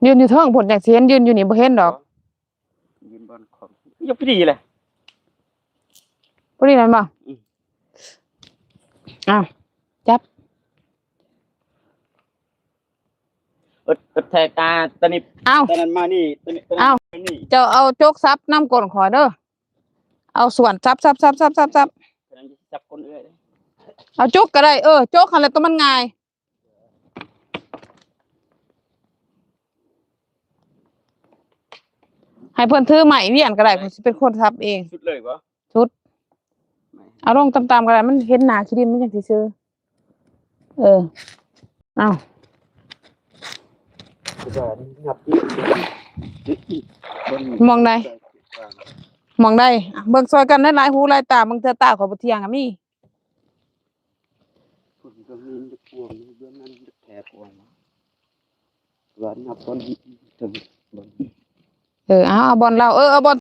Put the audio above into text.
ຢືນຢູ່ເທິງພຸ້ນ ຈັ່ງຊິເຫັນ. ຢືນຢູ່ນີ້ບໍ່ເຫັນດອກ. ຢືນບ່ອນຂອງ ຢູ່ພໍດີແຫຼະ. ພໍດີແມ່ນບໍ່? ອືມ. ອ້າວ ຈັບ. ເອີ ເອີ ແທກຕາຕະນິບ. ອ້າວ ຕອນນັ້ນມານີ້ ຕອນນີ້ ຕອນນັ້ນ ອ້າວ ມານີ້. ເຈົ້າເອົາຈົກສັບນຳກົ້ນຂ້ອຍເດີ. ເອົາສ່ວນສັບໆໆໆໆ. ກຳລັງຈະສັບກົ້ນເອື້ອຍເດ້. ເອົາຈົກກໍໄດ້. ເອີ ຈົກຫັ້ນແຫຼະ ໂຕມັນງ່າຍ. ໃຫ້ເພິ່ນຖືໄມ້ວຽນກໍໄດ້ ຂ້ອຍຊິເປັນຄົນສັບເອງ. ສຸດເລີຍບໍ່? ສຸດ. ເອົາລົງຕ່ຳໆກໍໄດ້ ມັນເຫັນໜ້າຂີ້ດິນມັນຈັ່ງຊິຊື່. ເອີ ເອົາ. ໝ່ອງໃດ? ໝ່ອງໃດ? ເບິ່ງຊ່ອຍກັນ ຫຼາຍຫູຫຼາຍຕາ. ບາງເທື່ອຕາຂ້ອຍບໍ່ທ່ຽງກໍມີ. ເອີ ເອົາ ເອົາບ່ອນລາວ ເອີ ເອົາບ່ອນ